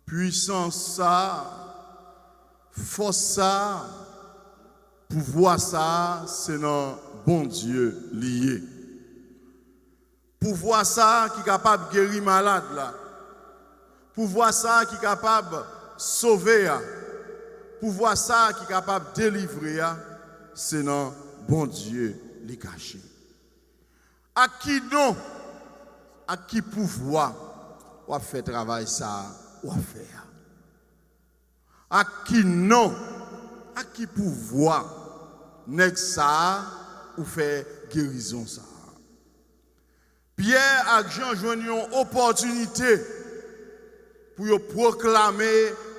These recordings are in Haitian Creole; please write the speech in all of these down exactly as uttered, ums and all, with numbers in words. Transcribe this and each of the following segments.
Pwisans sa a, fòs sa a, pouvwa sa a, se nan Bondye li ye. Pouvwa sa a ki kapab geri malad la, pouvwa sa a ki kapab sove a, pouvwa sa a ki kapab delivre a, se nan Bondye li kache. Ak ki non, ak ki pouvwa w ap fè travay sa a w ap fè a? Ak ki non, ak ki pouvwa nèg sa a ou fè gerizon sa a? Pyè ak Jan jwenn yon opòtinite pou yo pwoklame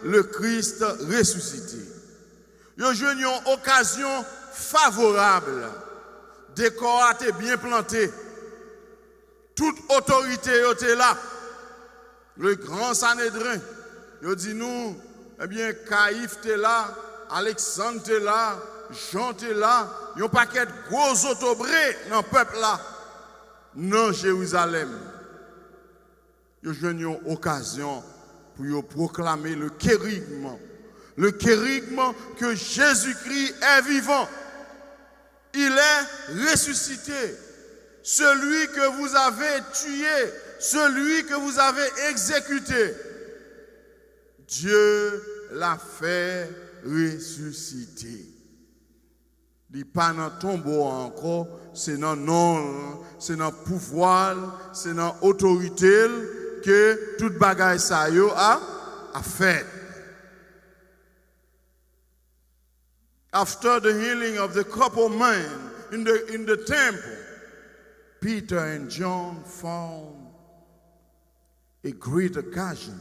Lekris resisite. Yo jwenn yon okazyon favorab. Dekò a te byen plante. Tout otorite yo te la. Le gran Sanedren, yo di nou, ebyen, Kayif te la, Aleksann te la, Jan te la, yon pakèt gwo zotobre nan pèp la, nan Jerizalèm. Yo jwenn yon okazyon pou yo pwoklame le kérygme, le kérygme que Jésus-Christ est vivant. Il est ressuscité. Celui que vous avez tué, celui que vous avez exécuté, Dieu l'a fait ressusciter. Li pa nan tonbo a ankò, se nan non l, se nan pouvwa l, se nan otorite l ke tout bagay sa yo a, a fèt. After the healing of the crippled man in the, in the temple, Peter and John found a great occasion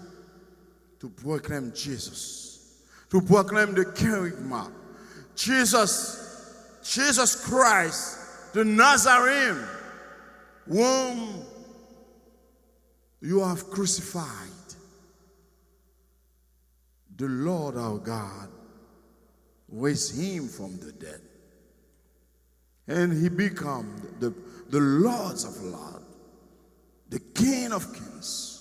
to proclaim Jesus, to proclaim the kerygma, Jesus, Jesus Christ, the Nazarene, whom you have crucified. The Lord our God raised him from the dead. And he became the, the Lord of lords, the King of kings,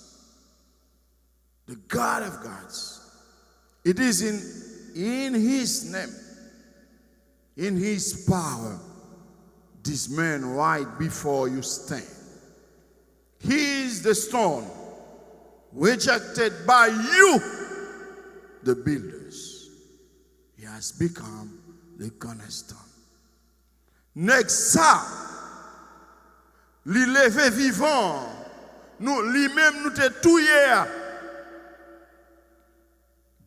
the God of gods. It is in, in his name, in his power, this man right before you stand. He is the stone rejected by you, the builders. He has become the cornerstone. Nèg sa, li leve vivan, nou, li menm nou te touye a.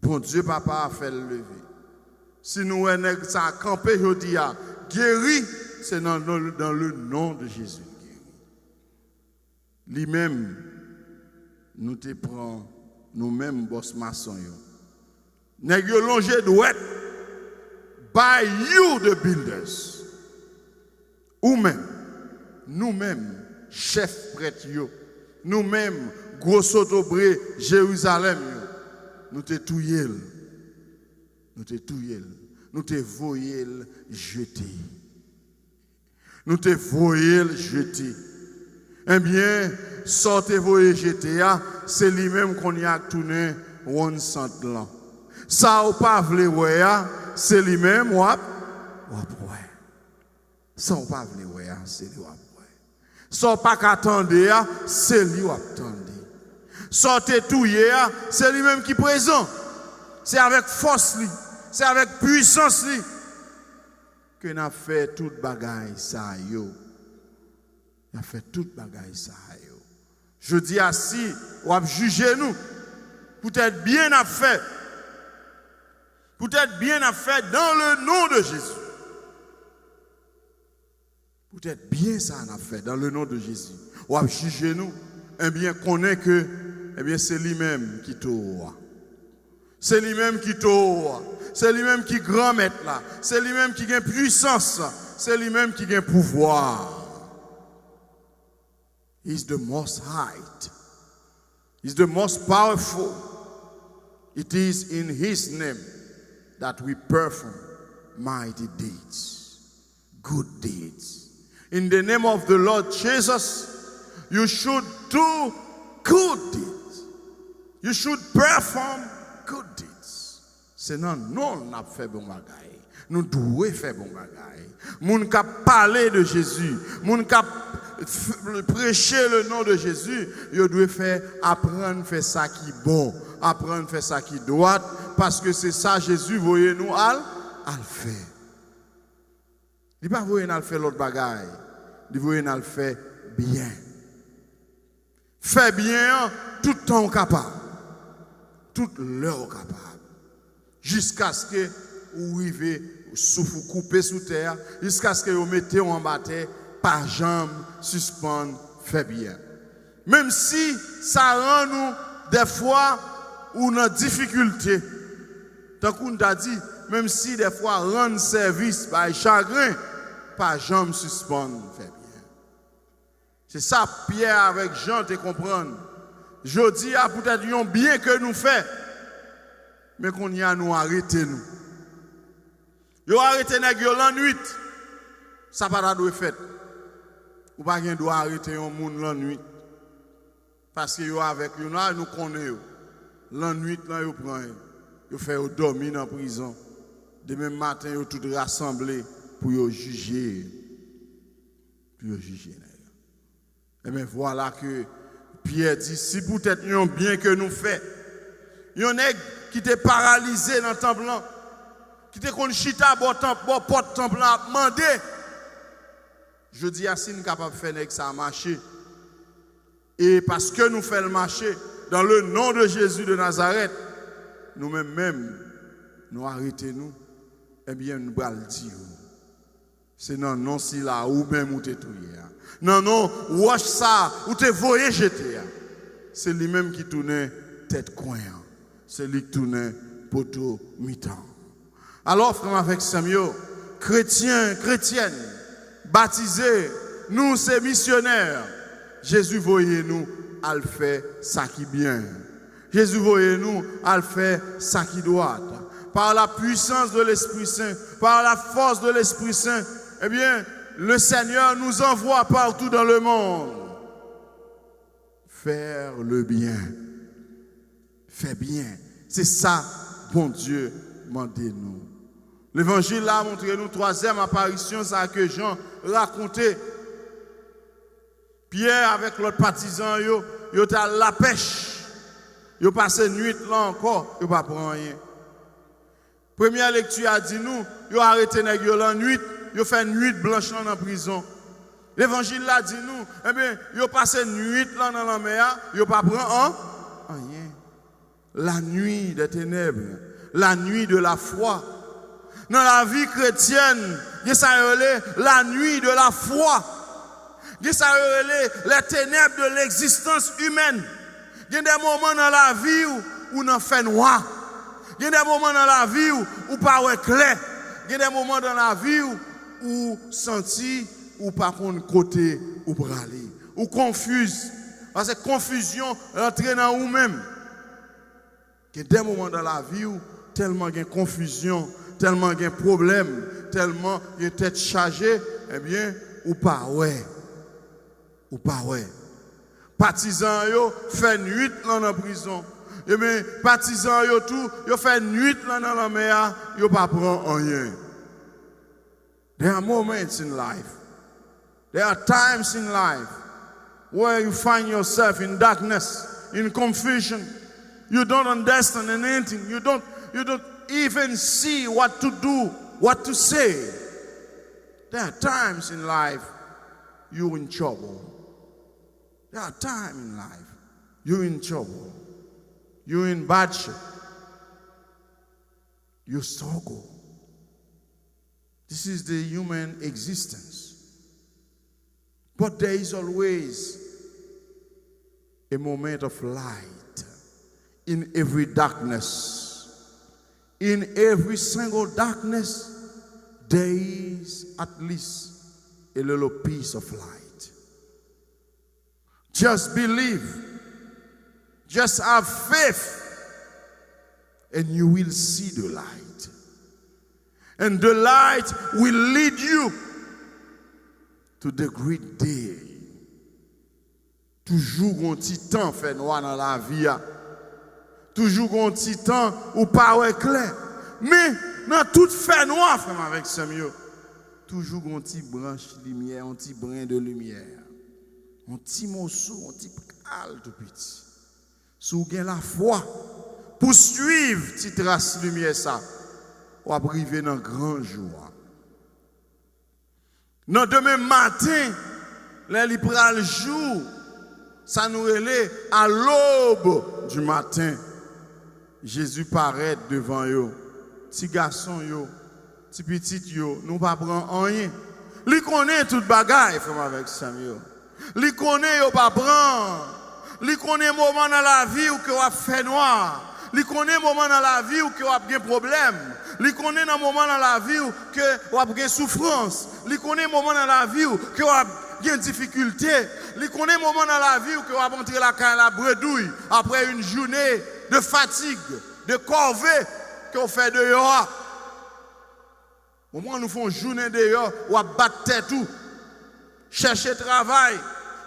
Bondye Papa a fè l leve. Si nou wè nèg sa a kanpe jodi a, geri, se nan, nan, dans le nom de Jésus l geri. Li menm, nou te pran, nou menm bòs mason yo. Nèg yo lonje dwèt, by you the builders. Ou menm, nou menm, chèf prèt yo, nou menm, gwo sotobre Jerizalèm yo, nou te touye l. Nou te touye l. Nou te voye l jete. Nou te voye l jete. Ebyen, sa w te voye jete a, se li menm kounye a k tounen wonn sant lan. Sa w pa vle wè a, se li menm w ap, w ap wè. Sa w pa vle wè a, se li w ap wè. Sa w pa ka tande a, se li w ap tande. Sa w te touye a, se li menm ki prezan. Se avèk fòs li, se avèk pwisans li ke n ap fè tout bagay sa yo. N ap fè tout bagay sa yo. Jodi a, si w ap jije nou, poutèt byen n ap fè, poutèt byen n ap fè, dans le nom de Jésus. Poutèt byen sa n ap fè, dans le nom de Jésus, w ap jije nou, ebyen, konnen ke, ebyen, se li menm ki towo a. Se li menm ki towo a. Se li menm ki Granmèt la. Se li menm ki gen pwisans la. Se li menm ki gen pouvwa a. He's the most high. He's the most powerful. It is in his name that we perform mighty deeds, good deeds. In the name of the Lord Jesus, you should do good deeds. You should perform good deeds. Se nan non l n ap fè bon bagay. Nou dwe fè bon bagay. Moun k ap pale de Jezi, moun k ap f- preche le non de Jezi, yo dwe fè, aprann fè sa ki bon, aprann fè sa ki dwat, paske se sa Jezi voye nou al, al fè. Li pa voye n al fè lòt bagay. Li voye n al fè byen. Fè byen an tout tan w kapab, tout lè w kapab, jiskaske ou rive, souf ou koupe sou tè a, jiskaske yo mete w anba tè, pa janm sispann fè byen. Menm si sa rann ou dèfwa ou nan difikilte, tankou n ta di, menm si dèfwa rann sèvis bay chagren, pa janm sispann fè byen. Se sa Pyè avèk Jan te konprann. Jodi a poutèt yon byen ke nou fè, men kounye a nou arete nou. Yo arete nèg yo lannwit. Sa pa ta dwe fèt. Ou pa gen dwa arete yon moun lannwit. Paske yo avèk yo la, nou konnen yo. Lannwit lan yo pran yo. Yo fè yo dòmi nan prizon. Demen maten yo tout rasanble pou yo jije. Pou yo jije nèg yo. Ebyen vwala ke Pyè di, si poutèt yon byen ke nou fè, yon nèg ki te paralize nan tanp lan, ki te konn chita bò tanp, bò pòt tanp lan ap mande, jodi a si n kapab fè nèg sa a mache, e paske nou fè l mache, dans le nom de Jésus de Nazareth, nou menm menm, nou arete nou, ebyen nou pral di w, se nan non sila ou menm ou te touye a, nan non wòch sa ou te voye jete a, se li menm ki tounen tèt kwen an, se li k tounen poto mitan an. Alò, frè m avèk sè m yo, kretyen, kretyèn, batize, nou se misyonè. Jezi voye nou al fè sa ki byen. Jezi voye nou al fè sa ki dwat. Par la puissance de l'Esprit Saint, par la force de l'Esprit Saint, eh bien, le Seigneur nous envoie partout dans le monde. Faire le bien. Fè byen. Se sa Bondye mande nou. Levanjil la montre nou twazyèm aparisyon sa ke Jan rakonte. Pyè avèk lòt patizan yo, yo t al lapèch. Yo pase nwit lan ankò, yo pa pran anyen. Premyè lekti a di nou, yo arete nèg yo lannwit, yo fè nwit blanch lan nan prizon. Levanjil la di nou, ebyen, yo pase nwit lan nan lanmè a, yo pa pran an, anyen. La nuit des ténèbres, la nuit de la foi. Nan lavi kretyèn, gen sa yo rele la nuit de la foi. Gen sa yo rele les ténèbres de l'existence humaine. Gen de moman nan lavi w, ou nan fènwa. Gen de moman nan lavi w, ou pa wè klè. Gen de moman nan lavi w, ou santi ou pa konn kote ou prale. Ou konfiz. Paske konfizyon rantre nan ou menm. Gen de moman nan lavi w, tèlman gen konfizyon, tèlman gen pwoblèm, tèlman gen tèt chaje, ebyen, ou pa wè. Ou pa wè. Patizan yo fè nwit lan nan prizon. Ebyen, patizan yo tou, yo fè nwit lan nan lanmè a, yo pa pran anyen. There are moments in life. There are times in life where you find yourself in darkness, in confusion. You don't understand anything. You don't, you don't even see what to do, what to say. There are times in life you're in trouble. There are times in life you're in trouble. You're in bad shape. You struggle. This is the human existence. But there is always a moment of light in every darkness. In every single darkness, there is at least a little piece of light. Just believe. Just have faith. And you will see the light. And the light will lead you to the great day. Toujou gon ti tan fènwa nan lavi a. Toujou gen yon ti tan ou pa wè klè. Men, nan tout fènwa, frè m avèk sè m yo, toujou gen yon ti branch limyè, yon ti bren de limyè. Yon ti moso, yon ti kal tou piti. Si w gen lafwa pou swiv ti tras limyè sa, w ap rive nan gran jou a. Nan demen maten, lè li pral jou, sa nou rele à l'aube du matin, Jezi parèt devan yo. Ti gason yo, ti pitit yo, nou pa pran anyen. Li konnen tout bagay, frè m avèk sè m yo. Li konnen yo pa pran. Li konnen moman nan lavi w ke w ap fè nwa. Li konnen moman nan lavi w ke w ap gen pwoblèm. Li konnen nan moman nan lavi w ke w ap gen soufrans. Li konnen moman nan lavi w ke w ap gen difikilte. Li konnen moman nan lavi w ke w ap antre lakay la bredouy apre yon jounen de fatig, de kòve ke w fè deyò a. Moman nou fè yon jounen deyò, w ap bat tèt ou. Chèche travay,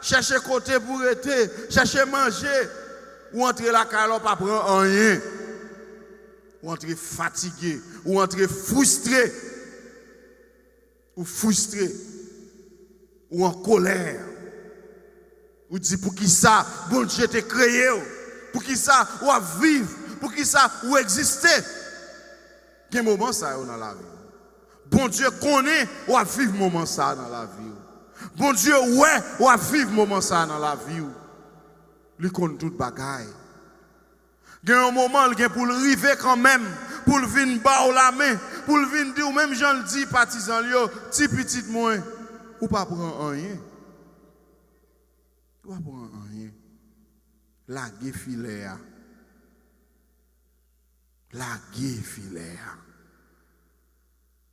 chèche kote pou rete, chèche manje. Ou antre lakay la, w pa pran anyen. Ou antre fatige, ou antre fristre. Ou fristre. Ou an kolè. Ou di, "Poukisa Bondye te kreye w? Poukisa w ap viv? Poukisa ou egziste?" Gen moman sa yo nan lavi w. Bondye konnen w ap viv moman sa a nan lavi w. Bondye wè w ap viv moman sa a nan lavi w. Li konn tout bagay. Gen yon moman, l gen pou l rive kanmenm, pou l vin ba w lamen, pou l vin di w, menm jan l di patizan l yo, "Ti pitit mwen, ou pa pran anyen. Ou pa pran anyen. Lage filè a. Lage filè a.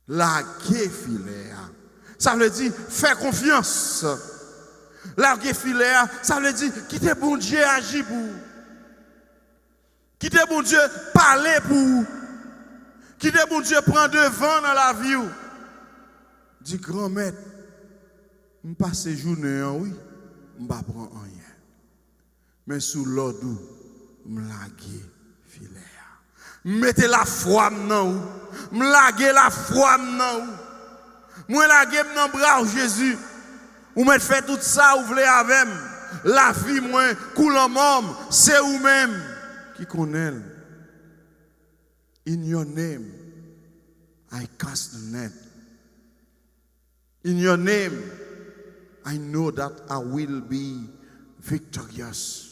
Lage filè a." Sa vle di, fè konfyans. Lage filè a, sa vle di, kite Bondye aji pou ou. Kite Bondye pale pou ou. Kite Bondye pran devan nan lavi w. Di, "Granmèt, m pase jounen an, wi, m pa pran anyen. Men sou lòd ou, m lage filè a. M mete lafwa m nan ou. M lage lafwa m nan ou. Mwen lage m nan bra w, Jezi. Ou mèt fè tout sa ou vle avè m. Lavi mwen kou lanmò m, se ou menm ki konnen l. In your name, I cast the net. In your name, I know that I will be victorious.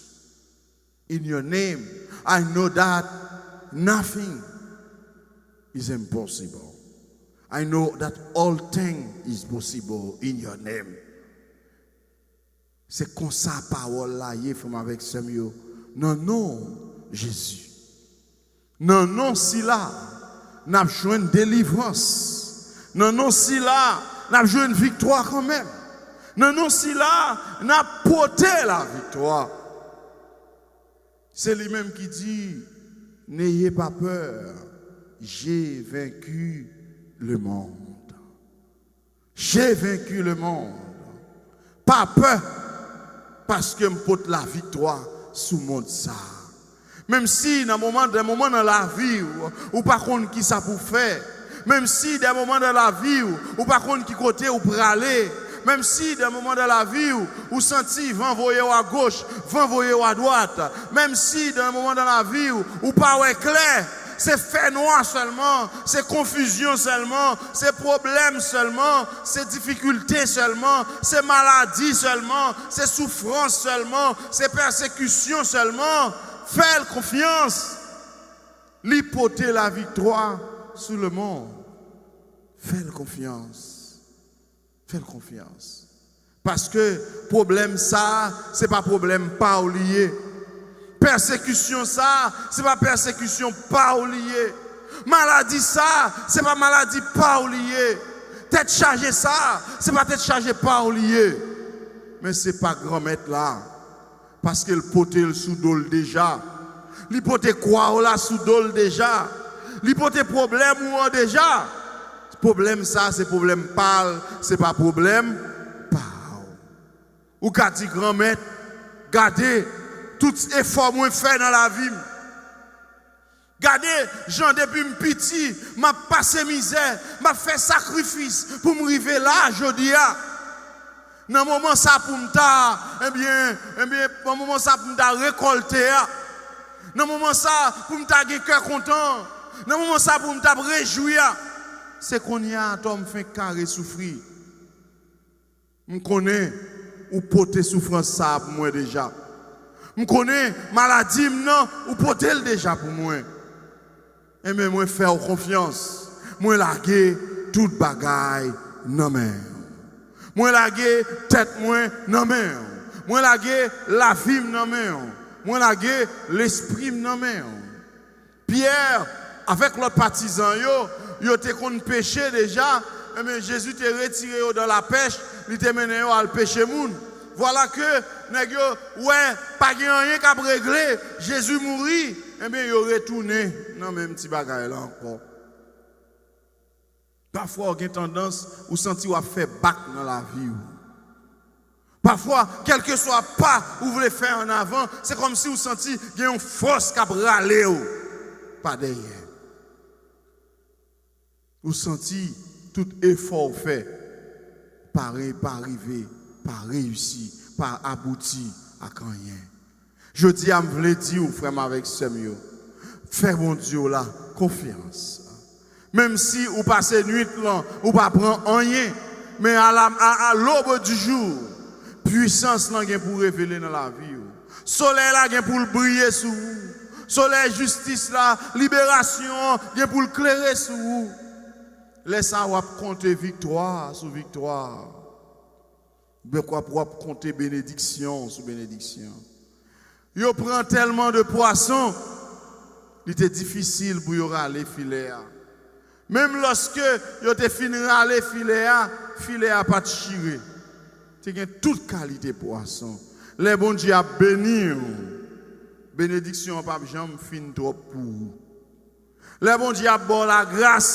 In your name, I know that nothing is impossible. I know that all thing is possible in your name." Se konsa pawòl la ye, frè m avèk sè m yo, nan non Jezi. Nan non sila, n ap jwenn delivrans. Nan non sila, n ap jwenn viktwa kanmenm. Nan non sila, n ap pote laviktwa. Se li menm ki di, "N'ayez pas peur, j'ai vaincu le monde." J'ai vaincu le monde. Pa pè, paske m pot laviktwa sou mond sa a. Menm si nan moman, de moman nan lavi w, ou pa konn ki sa pou w fè. Menm si de moman nan lavi w, ou pa konn ki kote ou prale. Menm si de moman nan lavi w, ou santi van voye w agoch, van voye w adwat. Menm si de moman nan lavi w, ou pa wè klè. Se fènwa sèlman, se konfizyon sèlman, se pwoblèm sèlman, se difikilte sèlman, se maladi sèlman, se soufrans sèlman, se pèsekisyon sèlman. Fè l konfyans. Li pote laviktwa sou lemonn. Fè l konfyans. Fè l konfyans. Paske pwoblèm sa a, se pa pwoblèm pa w li ye. Pèsekisyon sa a, se pa pèsekisyon pa w li ye. Maladi sa a, se pa maladi pa w li ye. Tèt chaje sa a, se pa tèt chaje pa w li ye. Men se pa Granmèt la. Paske l pote l sou do l deja. Li pote kwa w la sou do l deja. Li pote pwoblèm ou an deja. Pwoblèm sa a, se pwoblèm pa l, se pa pwoblèm pa w. Ou ka di, "Granmèt, gade tout efò mwen fè nan lavi m. jan depi m piti, m ap pase mizè, m ap fè sakrifis pou m rive la jodi a. Nan moman sa pou m ta, ebyen, ebyen, nan moman sa pou m ta rekòlte a. Nan moman sa pou m ta gen kè kontan. Nan moman sa pou m ta rejwi a. Se kounye a atò m fenk kare soufri. M konnen ou pote soufrans sa a pou mwen deja. M konnen maladi m nan, ou pote l deja pou mwen. Enben, mwen fè w konfyans. Mwen lage tout bagay nan men w. Mwen lage tèt mwen nan men w. Mwen lage lavi m nan men w. Mwen lage lespri m nan men w. Pyè avèk lòt patizan yo, yo te konn peche deja. Enben, Jezi te retire yo dan lapèch, li te mennen yo al peche moun. Vwala ke nèg yo wè pa gen anyen k ap regle, Jezi mouri, enben, yo retounen nan menm ti bagay la ankò. Pafwa, w gen tandans, ou santi w ap fè bak nan lavi w. Pafwa, kèlkeswa pa ou vle fè ann avan, se kòmsi ou santi gen yon fòs k ap rale w pa dèyè. Ou santi tout efò w fè pa re-, pa rive, pa reyisi, pa abouti ak anyen. Jodi a, m vle di w, frè m avèk sè m yo, fè Bondye w la konfyans. Menm si ou pase nwit lan, ou pa pran anyen, men a la, a, a l'aube du jour, pwisans lan gen pou revele nan lavi w. Solèy la gen pou l briye sou ou. Solèy jistis la, liberasyon an, gen pou l klere sou ou. Lè sa a, w ap konte viktwa sou viktwa. W ap, w ap konte benediksyon sou benediksyon. Yo pran tèlman de pwason, li te difisil pou yo rale filè a. Menm lòske yo te fin rale filè a, filè a pa t chire. Te gen tout kalite pwason. Lè Bondye ap beni w, benediksyon an p ap janm fin twòp pou ou. Lè Bondye ap ba w lagras,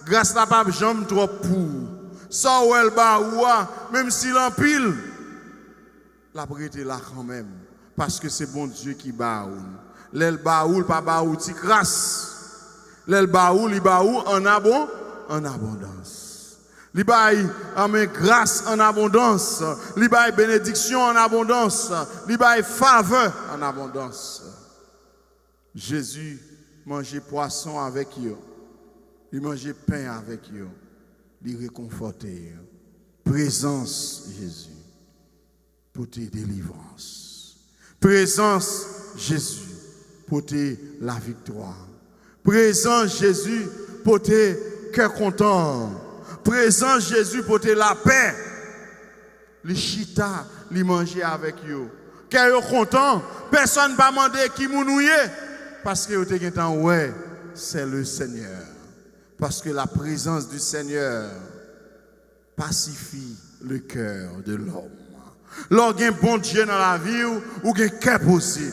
gras la p ap janm twòp pou ou. Sa w wè l ba ou a, menm si l anpil, l ap rete la kanmenm, paske se Bondye ki ba ou l. Lè l ba ou, l pa ba ou ti kras. Lè l ba ou, li ba ou an abon-, an abondans. Li bay, anmen, gras an abondans. Li bay benediksyon an abondans. Li bay favè an abondans. Jezi manje pwason avèk yo. Li manje pen avèk yo. Li rekonfòte yo. Prezans Jezi pote delivrans. Prezans Jezi pote laviktwa. Prezans Jezi pote kè kontan. Prezans Jezi pote lapè. Li chita, li manje avèk yo. Kè yo kontan, pèsonn pa mande ki moun ou ye, paske yo te gentan wè, c'est le Seigneur. Parce que la présence du Seigneur pacifie le cœur de l'homme. Lè w gen Bondye nan lavi w, ou gen kè poze.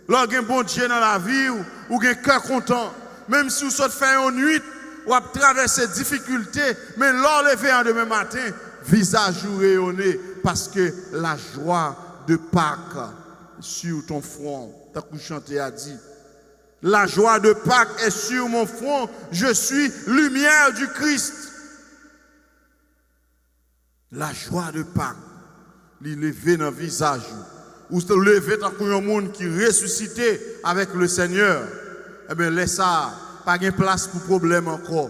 Lè w gen Bondye nan lavi w, ou gen kè kontan. Menm si w sot fè yon nwit, w ap travèse difikilte, men lè w leve an demen maten, vizaj ou reyone, paske la joie de Pâques sur ton front, tankou chante a di. La joie de Pâques est sur mon front, je suis lumière du Christ. La joie de Pâques, li leve nan vizaj ou. Ou leve tankou yon moun ki resisite avèk le Seigneur. Ebyen, lè sa a, pa gen plas pou pwoblèm ankò,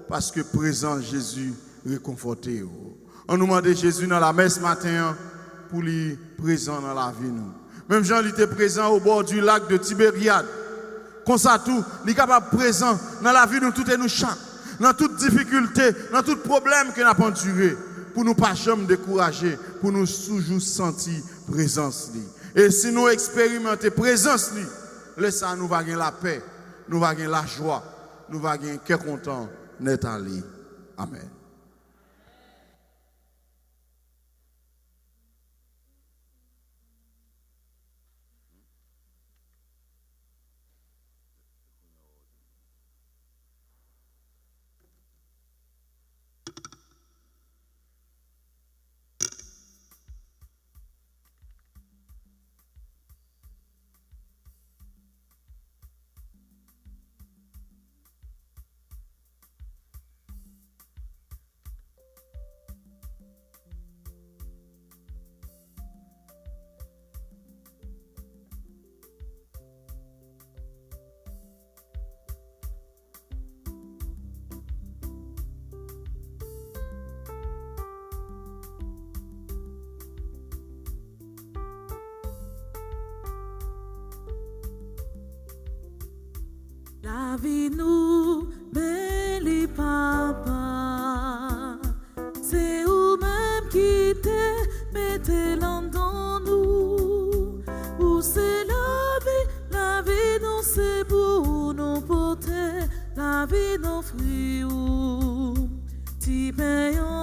paske prezans Jezi rekonfòte w. Ann nou mande Jezi nan lamès maten an pou li prezan nan lavi nou. Menm jan li te prezan au bord du lac de Tibériade, konsa tou, li kapab prezan nan lavi nou tout e nou chak, nan tout difikilte, nan tout pwoblèm ke n ap andire, pou nou pa janm dekouraje, pou nou toujou santi prezans li. E si nou eksperimante prezans li, lè sa a nou va gen lapè, nou va gen lajwa, nou va gen kè kontan nèt ale. Amèn. Lavi nou beni, Papa. Se ou menm ki te mete l anndan nou. Ou se lavi, lavi nou se pou ou nou pote, lavi nou ofri ou. Ti pen an